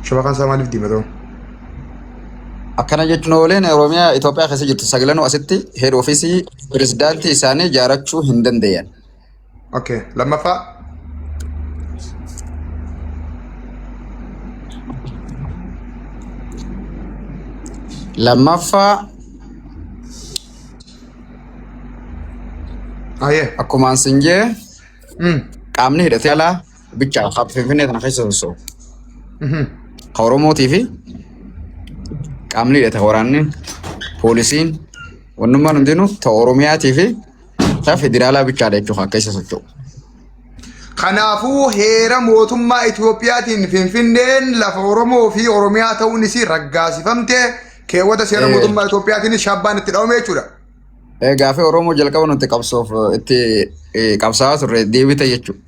Shabakaan isaa maaliif diimata? Akkana jechuun ooleen Oromiyaa Itoophiyaa keessa jirtu sagalanuu asitti head office pirezidaantii isaanii ijaarachuu hin danda'an. Okay. Lammaffaa. Lammaffaa Ayyee. akkuma ansin jee qaamni hidhatee alaa bichaa kan Finfinnee tana keessa soso'u. Ka Oromootii fi qaamni hidhate waraanni poolisiin wannummaan hundinuu ta Oromiyaatii fi ta federaalaa bichaadha jechuudha kan keessa socho'u. Kanaafuu heera mootummaa Itoophiyaatiin Finfinneen lafa Oromoo fi Oromiyaa ta'uun isii raggaasifamte keewwata seera mootummaa Itoophiyaatiin shabbaan itti dhawame jechuudha. Gaafii Oromoo jalqaba nuti qabsoof itti qabsaa'aa turre deebite jechuudha.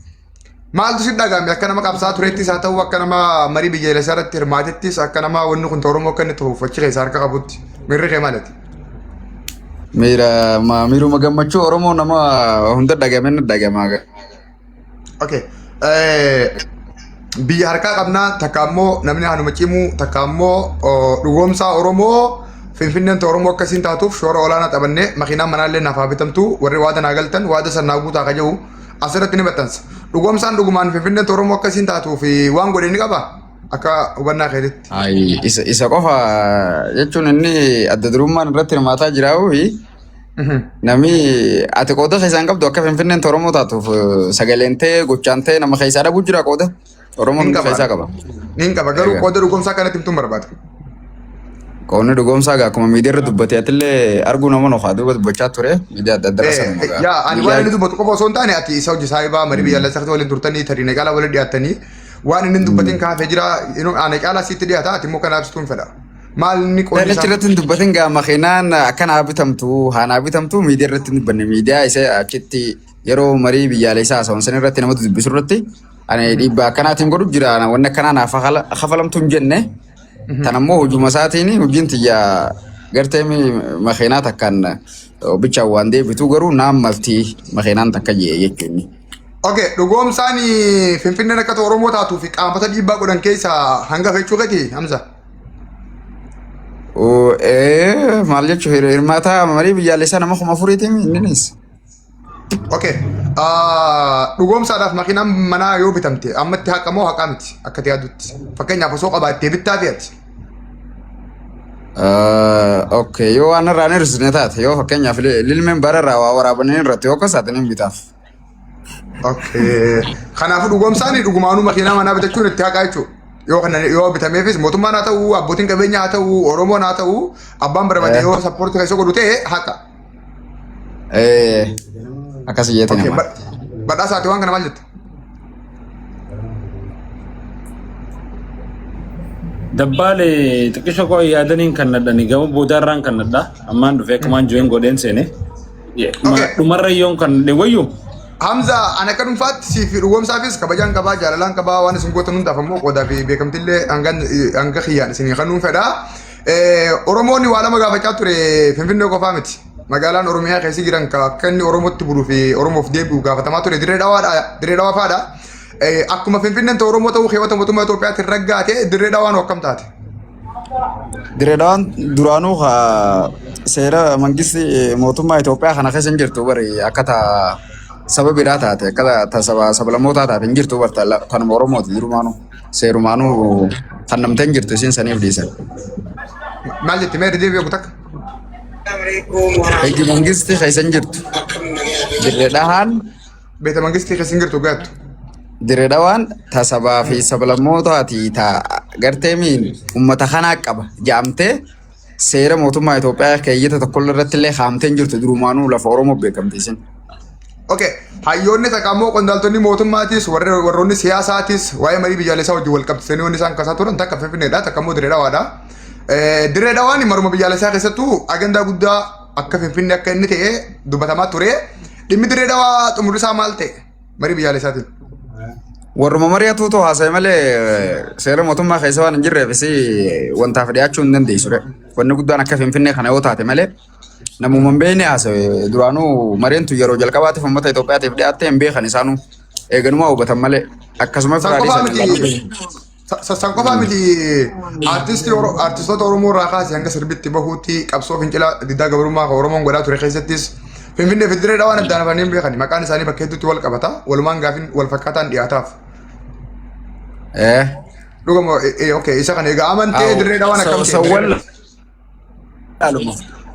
Maaltu si dhagahame akka nama qabsaa'aa turettis haa ta'u akka nama marii biyyaalessaa irratti hirmaatettis akka nama wanni kun Oromoo akka inni ta'uuf achi keessa harka qabutti miirri kee maalati? Miira miiruma gammachuu Oromoo nama hunda dhagahame ni dhagahama. Okay. Biyya harkaa qabnaa takka ammoo namni hanuma cimuu takka ammoo dhugoomsaa Oromoo Finfinneen Oromoo akkasiin taatuuf shoora olaanaa taphannee makiinaan manaallee naaf haa bitamtu warri waada naa galtan waada san naa guutaa ka jiru asirratti ni maxxansa. Dhugoomsaan dhugumaan Finfinneen Oromoo akkasiin taatuuf waan godhe ni qaba akka hubannaa keetitti. Ayi, isa qofa jechuun inni adda durummaan irratti hirmaataa jiraa'u namni ati qooda keessaa hin qabdu akka Finfinneen Oromoo taatuuf sagaleen ta'e gochaan ta'e nama keessaa dhabuu jira qooda. Oromoon Nin hundi qaba. keessaa qaba. Nin qaba garuu Egaa. qooda dhugoomsaa kanatti himtuun barbaada. Qoonni dhugoomsaa egaa akkuma miidiyaa irra dubbate atillee arguu nama nuuf haa duuba dubbachaa ture miidiyaa adda addaa irra sanuma egaa. Yaa ani waan Miidiyaa inni dubbatu qofa osoo hin taane ati isa hojii saayibaa marii biyyaalessaa waliin turtanii tarii na caalaa waliin dhiyaattanii waan inni hin dubbatin kaafee jira ana caalaa sitti dhiyaata ati immoo kanaaf situun fedha. Maal inni qoonni Achi isaa? irratti hin dubbatin gaa makiinaan akka naa bitamtu haa naa bitamtu miidiyaa irratti hin dubbanne miidiyaa isa achitti yeroo marii biyyaalessaa haasa'uun san irratti namatti dubbisu irratti ani dhiibbaa akkanaatiin godhu jira wanni akkanaa naaf kafalamtu hin jenne tan ammoo hojuma isaatiin hojiin tiyya gartee makiinaa takkaan bichaan waan deebitu garuu naan malti makiinaan takka jee jechuun. Okay, dhugoomsaan Finfinneen akka Oromoo taatuu fi qaamota dhiibbaa godhan keessaa hangafa jechuu keeti Hamza. Maal jechuun hirmaata marii biyyaalessaa nama 4000tiin inninis. Okay. Dhugoomsaadhaaf makiinaan manaa yoo bitamte ammatti haqa moo haqaa miti akka ati yaaddutti? Fakkeenyaaf osoo qabaattee bittaa fi ati. Okay, yoo waan irraa hin hir'isne taate yoo fakkeenyaaf lilmeen bara irraa waa waraabanii irratti yoo akkas taate ni bitaaf. Okay. Kanaafuu dhugoomsaan dhugumaanuu makiinaa manaa bitachuun itti haqaa jechuudha. Yoo kana yoo bitameefis mootummaan haa ta'u, abbootiin qabeenyaa haa ta'u, Oromoon haa ta'u, abbaan barbaade yoo sappoortii keessa godhu ta'e haqa. Akkas jeetiin Okay, amma. Badhaasaati waan kana maal jetta? Dabbaale xiqqisho koo yaadaniin kan nadhani gama boodaarraan kan nadha ammaan dhufee akkumaan join godheen seene. Okay. Dhumarra yoon kan nadhe wayyu Hamza ana akka dhuunfaatti siif dhugoomsaafis kabajaan qabaa jaalalaan qabaa waan isin gootan hundaaf ammoo qoodaa fi beekamtillee hanga kiyyaan isinii kennuun fedha. Oromoonni waa lama gaafachaa ture Finfinnee qofaa miti. Magaalaan Oromiyaa keessa jiran ka akka inni Oromootti buluu fi Oromoof deebi'u gaafatamaa ture Dirree Dhawaadha Dirree Dhawaa fa'aadha. Akkuma Finfinneen ta'u Oromoo ta'uu keewwata mootummaa Itoophiyaatiin raggaate Dirree Dhawaan hoo akkam taate? Dirree Dhawaan duraanuu ka seera mangisti mootummaa Itoophiyaa kana keessa hin jirtu bari akka ta saba biraa taate akka ta saba sablammootaa taate hin jirtu bar tanuma Oromooti durumaanuu seerumaanuu kan namtee hin jirtu isiin saniif dhiisan. Maal jette mee deebi'ee takka? Higi mangisti keessa hin jirtu. Dirree Dhahaan Beeta mangistii keessa hin jirtu gaattu. Dirree Dhawaan ta sabaa fi sablammootaati ta gartee miin ummata kanaa qaba ja'amtee seera mootummaa Itoophiyaa keeyyata tokko irratti illee kaa'amtee hin jirtu durumaanuu lafa Oromoo beekamti isin. Okay. Hayyoonni takka ammoo qondaaltonni mootummaatis warroonni siyaasaatis waa'ee marii biyyaalessaa wajjin wal qabsiisanii wanni isaan kaasaa turan takka Finfinneedha takka immoo Dirree Dhawaadha. Dirree Dhawaan maruma biyyaalessaa keessattuu agandaa guddaa akka Finfinnee akka inni ta'e dubbatamaa ture. Dhimmi Dirree Dhawaa xumurri isaa maal ta'e marii biyyaalessaatiin? Warruma mari'atuutu haasa'e malee seera mootummaa keessa waan hin jirreef isi wantaaf dhiyaachuu hin dandeessu. Wanni guddaan akka Finfinnee kana yoo taate malee namuma hin beekne haasa'e duraanuu mareen tun yeroo jalqabaatiif uummata Itoophiyaatiif dhiyaatte hin beekan isaanuu eeganumaa hubatan malee akkasuma San firaa qofaa dhiisan. miti. San qofaa miti, artistii artistoota Oromoo irraa kaasee hanga sirbitti bahuutti qabsoo fincila diddaa gabrummaa kan Oromoon godhaa ture keessattis Finfinnee fi Dirree Dhawaan addaan hafanii hin beekani. Maqaan isaanii bakka hedduutti wal qabata. Walumaan gaafin wal fakkaataan dhiyaataaf. Dhugama, okay, isa kana egaa amantee Dirree Dhawaan akkam ta'e? Wallaaluma.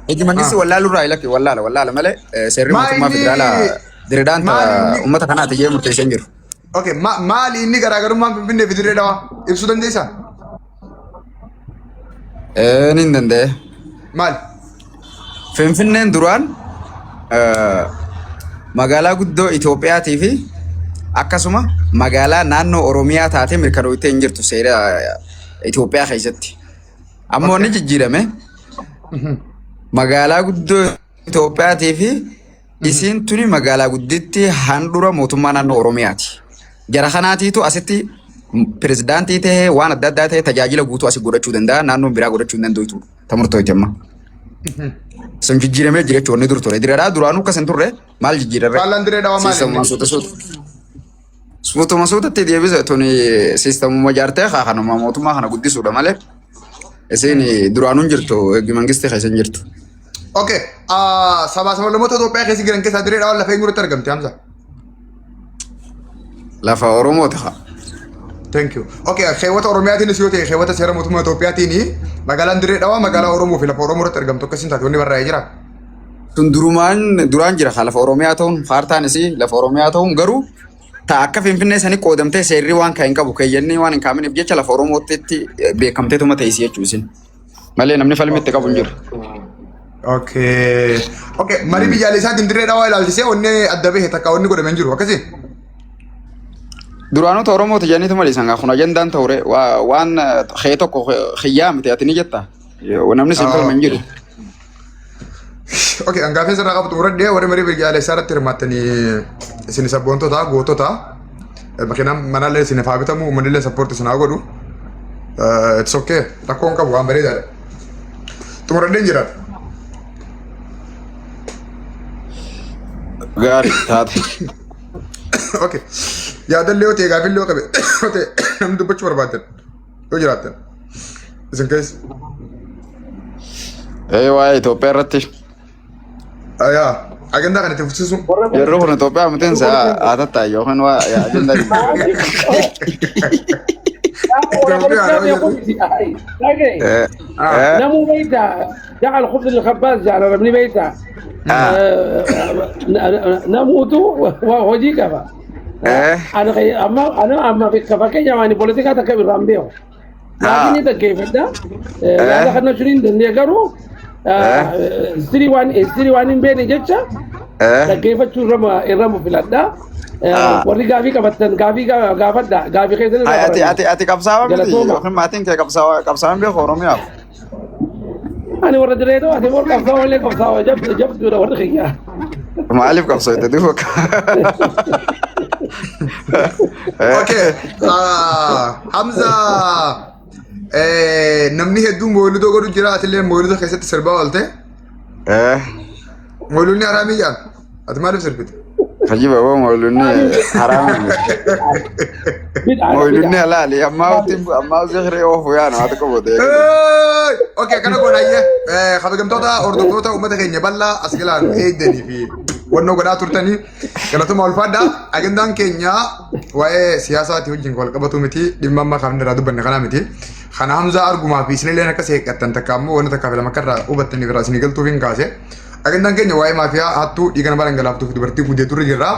Hojii mangisti wallaaluu irraa lakki wallaala wallaala malee seerri Maa mootummaa federaalaa Diredaan uummata kanaati jee murteessee hin jiru. Okay, maali inni garaagarummaan Finfinnee fi Dirree Dhawaa ibsuu dandeessaa? Ni hin danda'e. Maali? Finfinneen duraan magaalaa guddoo Itoophiyaatii fi akkasuma magaalaa naannoo Oromiyaa taatee mirkanooftee hin jirtu seera Itoophiyaa keessatti. Amma wanni jijjiirame magaalaa guddoo Itoophiyaatii fi isiin tuni magaalaa gudditti handhuura mootummaa naannoo Oromiyaati. Jara kanaatiitu asitti pirezidaantii ta'ee waan adda addaa ta'ee tajaajila guutuu asii godhachuu danda'a, naannoon biraa godhachuu hin danda'u ta murtooyti amma. Sun jijjiiramee jira jechuun wanni dur ture. Diradhaa duraanuu akkas hin turre, maal jijjiirarre? Faallaan Dirree Dhawaa maali inni? Siistamuma suuta suuta. Suutuma suutatti deebisa tuni siistamuma jaartee haa kanuma mootummaa kana guddisuudha malee. Isiin duraanuu hin jirtu, eeggi mangistii keessa hin jirtu. Okay, sabaa sablammoota Itoophiyaa keessa jiran keessaa Dirree Dhawaan lafa eenyurratti argamti, Hamza? Lafa Oromooti haa. Thank you. Okay, keewwata Oromiyaatiinis yoo ta'e keewwata seera mootummaa Itoophiyaatiin magaalaan Dirree Dhawaa magaalaa Oromoo fi lafa Oromoo irratti argamtu akkasiin taate wanni barraa'ee jira. Sun durumaan duraan jira haa lafa Oromiyaa ta'uun, kaartaan isii lafa Oromiyaa ta'uun, garuu ta akka Finfinnee sanii qoodamtee seerri waan kan hin qabu keeyyanni waan hin kaa'aminiif jecha lafa Oromootti beekamteetuma ta'isi jechuu isin. Malee namni falmi itti qabu hin jiru. Okay. Okay, marii biyyaalessaatiin Dirree Dhawaa ilaalchisee wanni adda bahe takka wanni godhame hin jiru akkasii? Duraanota Oromooti jedhaniitu malee isaan kun ajandaan ta'ure waan kee tokko xiyyaa miti ati ni jetta. Namni siin falma hin jiru. Okay, an gaafii sirraa qabu xumuradhee. Warri marii biyyaalessaa irratti hirmaattanii isin sabboontota gootota, makiinaan manallee isin haa bitamu, uummanni support isin haa godhu. It's okay, rakkoo hin qabu, waan bareedaadha. Xumuradheen jira. Gaarii taate. Okay. Yaadallee yoo ta'e, gaafillee yoo qabe yoo ta'e, namni dubbachuu barbaaddan yoo jiraattan isin keessa. Ee, waa'ee Itoophiyaa irratti Yaa agendaa kana itti fufsiisu. Yeroo kun Itoophiyaa mitiin haa tattaa'e yookaan waa ajandaa Namuu beektaa دع الخبز للخباز جعل namni beektaa namuutu hojii qaba. Ana amma ana amma fakkeenya ani poolitikaa takka irraa hin beeku. Laakiin ni dhaggeeffadha. Yaada kana jechuun hin dandeenye, garuu history waan hin beekne jecha dhaggeeffachuu irra filadha. Warri gaafii qabattan gaafii gaafadha. Gaafii keessan irraa Ati baranna. ati qabsaa'aa miti Galatooma. yookiin maatiin kee qabsaa'aa beeku Oromiyaaf. Ani warra diree ta'u, ati warra qabsaa'aa illee qabsaa'aa jabduudha warri kiyyaa. Maaliif qabsoote duuba? Okay. Hamza, namni hedduun moolidoo godhu jira, atillee moolidoo keessatti sirbaa oolte. Moolidni haraamii jedhan. Ati maaliif sirbite? Fayyii boo, moolunni haraami. Bid'aadha Moolunni bid'a. halaali ammaa utti ammaa zikrii oofu yaa nama tokko boodee. Okay, kana godhayyee kabajamtoota hordoftoota uummata keenya bal'aa as galaan eegdanii fi wannoo godhaa turtanii galatuma ulfaadha. Agendaan keenya waa'ee siyaasaati wajjin wal qabatu miti, dhimma amma kan irraa dubbanne kanaa miti. Kana Hamzaa argumaa fi isinillee akka seeqattan takka ammoo wanna takkaa fi lama akka irraa hubattanii irraa isinii galtuuf hin kaase. Agendaan keenya waa'ee maafiyaa hattuu dhiiga namaa dhangalaaftuu fi dubartii gudeetu jirra.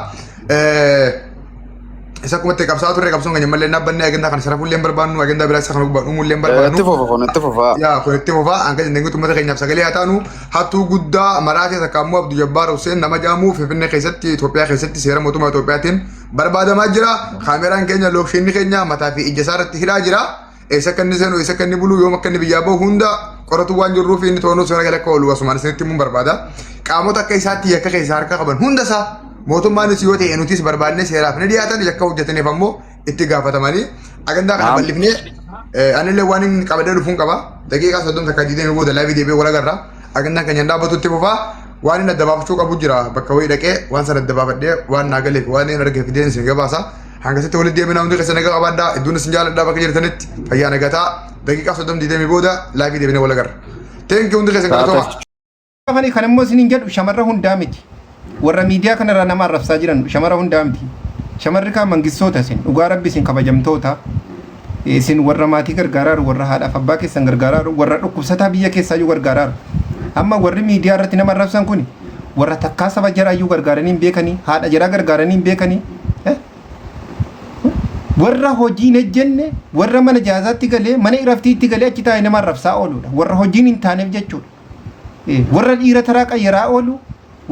Isa akkuma itti qabsaa turre, qabsoon keenya mallee dhaabbanne, agendaa kana sharafuullee hin barbaannu, agendaa biraa isa kana gubbaan uumuullee hin barbaannu. Itti fufa, kun itti fufa. Yaa, kun itti fufaa hanga dandeenyutti uummata keenyaaf sagalee haa taanu. Hattuu guddaa maraatee takka ammoo Abduu Jabbaar Hussein nama jedhamu Finfinnee keessatti, Itoophiyaa keessatti seera mootummaa Itoophiyaatiin barbaadamaa jira. Kaameraan keenya, location keenya mataa fi ija isaa irratti hidhaa jira. Eessa akka inni seenu, eessa akka inni bulu, yoom akka inni biyyaa bahu hunda qoratu waan jirruuf inni to'annoo seera jala akka oolu asumaan isinitti himuun barbaada. Qaamota akka isaatti yakka keessaa harka qaban hunda isaa mootummaanis yoo ta'e nutis barbaadnee seeraaf ni dhiyaatan, yakka hojjetaniif ammoo itti gaafatamanii agandaa kana bal'ifnee anillee waan inni qabadee dhufuun qaba. Daqiiqaa 30 takka 20 booda live deebi'ee wal agarra. Agandaan keenya hin dhaabbatutti fufaa. Waan inni adda baafachuu qabu jira, bakka wayii dhaqee waan sana adda baafadhee waan naa galeef waan inni argee fideen isin gabaasa. Hangasitti walitti deebinaa hundi keessa nagaa qabaadhaa. Hedduun isin jaaladhaa bakka jirtanitti fayyaa nagataa. Daqiiqaa 30 20 booda live deebinee wal agarra. Thank you hundi keessan galatooma. Afanii kan immoo isiniin jedhu shamarra hundaa miti. Warra miidiyaa kanarraa nama arrabsaa jiran shamara hundaa miti. Shamarri kaan mangistoota isin dhugaa rabbi isin kabajamtoota. Isin warra maatii gargaaraaru warra haadhaaf abbaa keessan gargaaraaru warra dhukkubsataa biyya keessaayyuu gargaaraaru. Amma warri miidiyaa irratti nama arrabsan kun warra takkaa saba jaraayyuu gargaaranii hin beekanii haadha jaraa gargaaranii hin beekanii. Warra hojii hin hojjenne warra mana jaazaatti galee mana iraftiitti galee achi taa'ee nama arrabsaa ooludha. Warra hojiin hin taaneef jechuudha. Warra dhiira taraa qayyaraa oolu,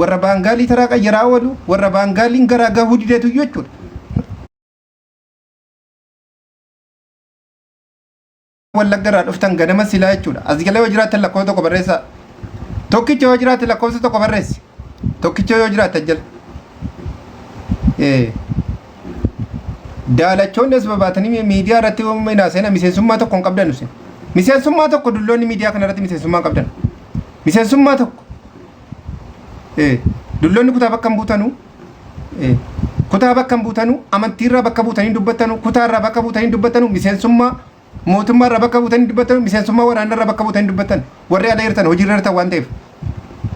warra baangaalii taraa qayyaraa oolu, warra baangaaliin garaa gahuu dideetu jechuudha. Wallagga irraa dhuftan ganama silaa jechuudha. As jala yoo jiraattan lakkoofsa tokko barreessaa. Tokkicha yoo jiraatte lakkoofsa tokko barreessi. Tokkicha yoo jiraatte as jala. Daalachoonni as babaatanii miidiyaa irratti hinaa seena miseensummaa tokko hin qabdan isin. Miseensummaa tokko dulloonni miidiyaa kana irratti miseensummaa hin qabdan. Miseensummaa tokko. Dulloonni kutaa bakka hin buutanu. Kutaa bakka hin buutanu, amantiirraa bakka buutanii dubbattanu, kutaarraa bakka buutanii dubbattanu, miseensummaa mootummaarraa bakka buutanii dubbattanu, miseensummaa waraanarraa bakka buutanii dubbattan. Warri ala jirtan hojiirra jirtan waan ta'eef.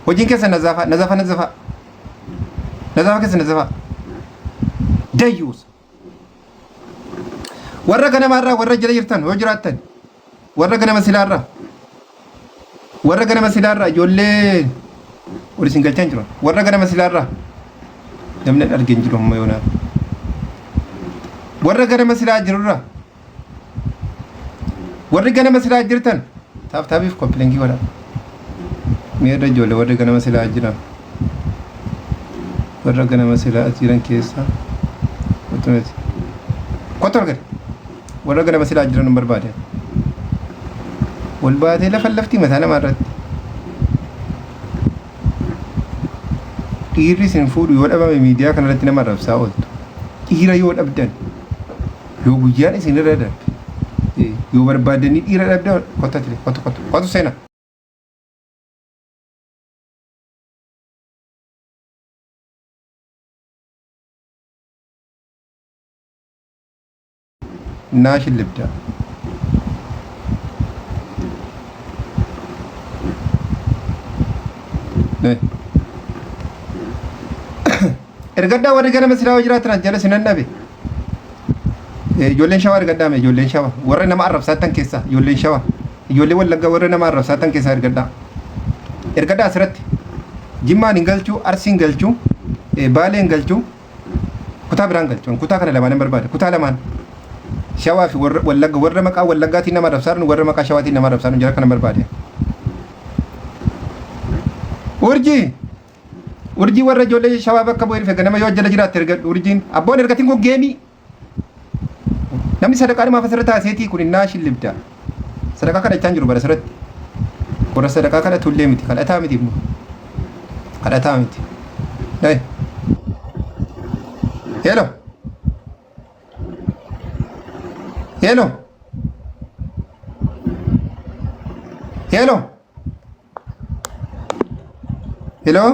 Hojiin keessan nazaafa, nazaafa, nazaafa. Nazaafa keessa nazaafa. Dayyuus. Warra ganamaarraa warra jala jirtan yoo jiraattan warra ganama silaarraa warra ganama silaarraa ijoollee ol isin galchaa hin jiru warra ganama silaarraa namni hin arge hin jiru amma yoonaa warra ganama silaa jirurraa warri ganama silaa jirtan taaf taabiif koppilinkii godha miirra ijoollee warri ganama silaa jiran warra ganama silaa jiran keessa kottu miti kottu argate warra ganama silaa jiran hin barbaade wal baatee lafa lafti mataa namaa irratti dhiirri isin fuudhu yoo dhabame miidiyaa kanarratti nama arrabsaa ooltu dhiira yoo dhabdan yoo guyyaan isin irra darbe yoo barbaadanii dhiira dhabdan kottu ati kottu kottu kottu seenaa. Naa shillibda. Ergaddaa warri ganama silaa jiraatan as jala sinan dhabe. Ijoolleen shawaa ergadhaa mee ijoolleen shawaa warra nama arrabsaattan keessaa ijoolleen shawaa ijoollee wallaggaa warra nama arrabsaattan keessaa ergadhaa. Ergadhaa asirratti jimmaan hin galchuu arsiin galchuu baalee hin galchuu kutaa biraan galchuu kutaa kana lamaan hin barbaada kutaa lamaan shawaa fi warra wallagga warra maqaa wallaggaatiin nama arrabsaaran warra maqaa shawaatiin nama arrabsaaran jara kana barbaade. Urjii Urjii warra ijoollee shawaa bakka bu'ee dhufe ganama yoo jala jiraatte ergadhu urjiin abboon ergatiin kun geemii namni sadaqaa dhumaaf asirra taaseetii kun innaa shillibda sadaqaa kadhachaa hin jiru bara asirratti warra sadaqaa kadhatullee miti kadhataa miti immoo kadhataa miti. Hey. Hello. Hello. Hello. Hello?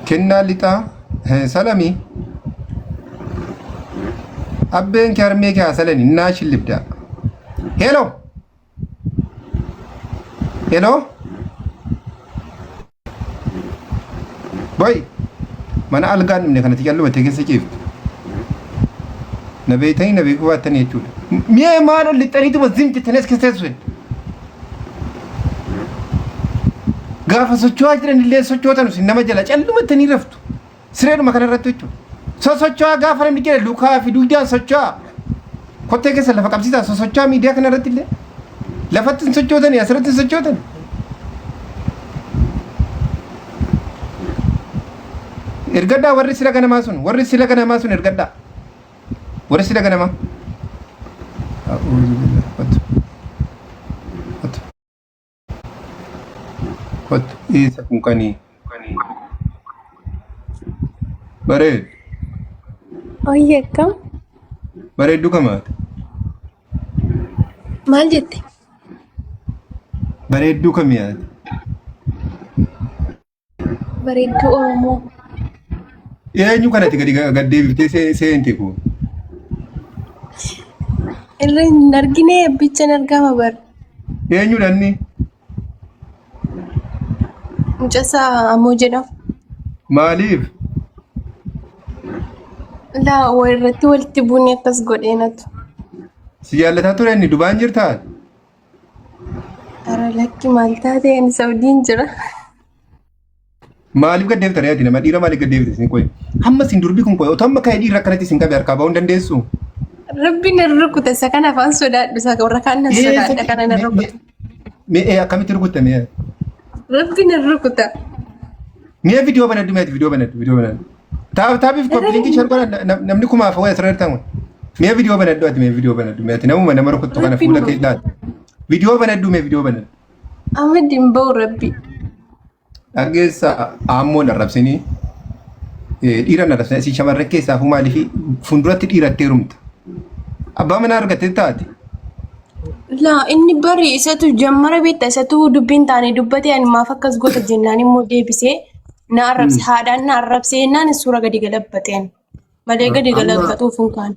Kennaa lixaa salamii abbeen kee harmee kee haa salani innaa shillibdaa. Hello? Hello? Boy, mana algaan dhumne kanatti callumattee keessa ciiftu. Na beektanii na beekuu baattanii jechuudha. Mi'ee maal ol lixxaniituma zim jettanii as keessa teessu. Gaafa socho'aa jiran illee sochootan isin nama jala callumattanii raftu. Sireedhuma kanarratti jechuudha. Sosocho'aa gaafa namni jedhe lukaa fi dugdaan socho'aa. Kottee keessa lafa qabsiisaa sosocho'aa miidiyaa kanarratti illee. Lafatti hin sochootanii asirratti hin sochootan. Ergadhaa warri sila ganamaa sun warri sila ganamaa sun ergadhaa. Warri sila ganamaa. A'uuzu billah. Kottu. Kottu. Kottu. Eessa kun kanii? Bareedu. Oyye akkam? Bareedduu kamaati. Maal jette? Bareedduu kamii ati? Bareedduu Oromoo. Eenyu kanatti gadi gad deebiftee seente kun? Irra hin argine bichan argama bar. Eenyudha inni? Mucasaa ammoo jedhama. Maaliif? Laa wa irratti walitti buunee akkas godheenatu. Si jaallataa ture inni Dubaan jirtaa? Ara lakki maal taate ani Saudiin jira. Maaliif gad deebita re'aati nama dhiira maaliif gad deebita isin qoy. Hamma isin durbi kun qoy otoo amma ka'ee dhiirri akkanatti isin qabe harkaa ba'uu hin dandeessu. Rabbi na rukuta isa kana afaan sodaadhu isa warra kaan nan sodaadha kana na rukuta. Mee akkamitti rukutte mee? Rabbi na rukuta. Mee viidiyoo banadhu mee viidiyoo banadhu viidiyoo banadhu. Taaf taafiif koppiliinkii shar godha namni kumaaf wayii asirra jirtan kun. Mee viidiyoo banadhu ati mee viidiyoo banadhu mee ati namuma nama rukuttu kana Rabbi fuula nu kee ilaali. Viidiyoo banadhu mee viidiyoo banadhu. Ahmed hin ba'u rabbi. Dhageessa aammoon arrabsinii dhiira hin arrabsinii isin shamarran keessaafuu maaliif fuulduratti dhiiratti heerumta. Abbaa manaa argattee taate. Laa inni bari isatu jammara beekta isatu dubbiin taane dubbate ani maaf akkas goota jennaan immoo deebisee na arrabse haadhaan na arrabse jennaan suura gadi galabbateen malee gadi Amma galabbatuuf hin kaane.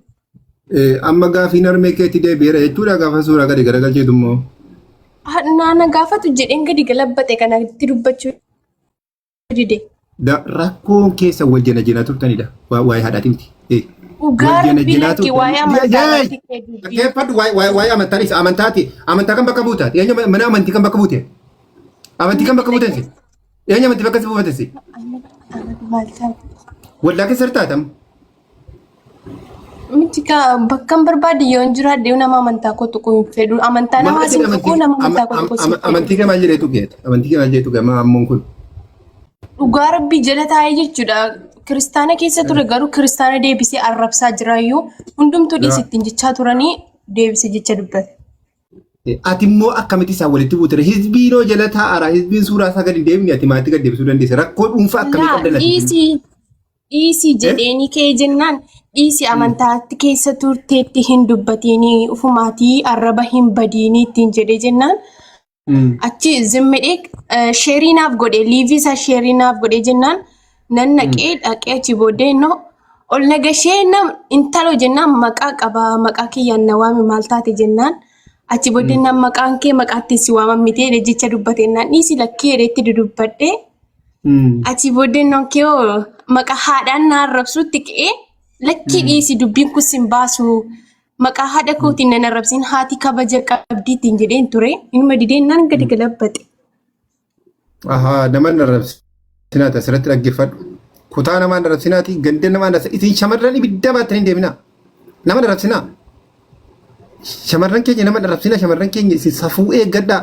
Amma gaafiin harmee keetti deebi'eera jechuudha gaafa suuraa gadi garagalcheetu immoo. Naana gaafatu jedheen gadi galabbate kana itti dubbachuu dide. Rakkoon keessa wal jana jenaa turtanidha. Waa'ee haadhaati miti. Dhugaa Wal jana rabbii jenaa lakki waa'ee turtanii. amantaa irratti kee dubbii. Dhaggeeffadhu waa'ee amantaa dhiisa. Amantaati. Amantaa kan bakka buutaati. Eenyu mana amantii kan bakka buute? Amantii kan bakka buute si? Eenyu amantii bakka si buufate si? Maal taate? Waldaa keessa jirtaati amma. Miti kaa bakkan barbaade yoon jiraadhe nama amantaa koo tuquu hin fedhu. Amantaa Maal namaa jedhe sin tuquu amantii nama amantaa koo tuquu sin fedhu. amantii kee maal jedhee tuqeet? Amantii kee maal jedhee tuqe amma ammoon kun? Dhugaa rabbii jala taa'ee jechuudha. Kiristaana keessa ture garuu kiristaana deebisee arrabsaa jiraayyuu hundumtuu dhiisi ittiin jechaa turanii deebisee jecha dubbate. Ati immoo akkamitti isaan walitti buutere? Hizbiin hoo jala taa'aara. Hizbiin suuraa isaa gadi hin deebine ati maatti gad deebisuu dandeesse. Rakkoo dhuunfaa akkamii Laa qabda lati? dhiisii dhiisii jedheeni kee jennaan dhiisii amantaatti keessa turteetti hin dubbatiinii ufumaatii arraba hin badiinii ittiin jedhee jennaan achi zimmidhee sheerii naaf godhe liivii isaa sheerii naaf godhe jennaan nan naqee dhaqee achi booddee innoo ol nagashee nam intalo jennaan maqaa qaba maqaa kiyyaan na waami maal taate jennaan achi booddee nam maqaan kee maqaatti si waaman miti jedhe jecha dubbate jennaan dhiisi lakkee jedheetti dudubbadhe achi booddee innoo kee hoo maqaa haadhaan na arrabsuutti ka'ee lakkii dhiisi dubbiin kun sin baasu maqaa haadha kootiin nan arrabsiin haati kabaja qabdii ittiin jedheen ture inuma dideen nan gadi galabbate. Ahaa, nama hin arrabsinaati asirratti dhaggeeffadhu. Kutaa namaa hin arrabsinaati, ganda namaa hin arrabsinaati. Isin shamarran ibidda baattanii hin deeminaa. Nama hin arrabsinaa. Shamarran keenya nama hin arrabsinaa, shamarran keenya isin safuu eeggadhaa.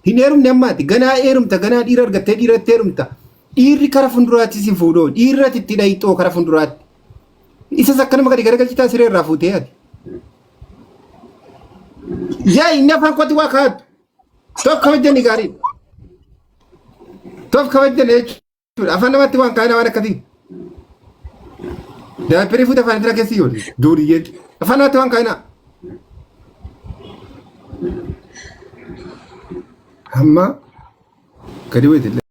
Hin heerumne ammaati. Ganaa heerumta, ganaa dhiira argattee dhiiratti heerumta. Dhiirri kara fuulduraatti si fuudhoo, dhiirri ati itti dhayxoo kara fuulduraatti. Isas akkanuma gadi garagalchitaa siree irraa fuutee ati. Yaa inni afaan kootti waa kaa'attu. Toof kabajjani gaariidha. Toof kabajjani jechuudha. Afaan namatti waan kaa'ina waan akkasii. Daayipperii fuute afaan itira keessi yooti. Duuriyyeen. Afaan namatti waan kaa'ina. Hamma gadi bu'eeti.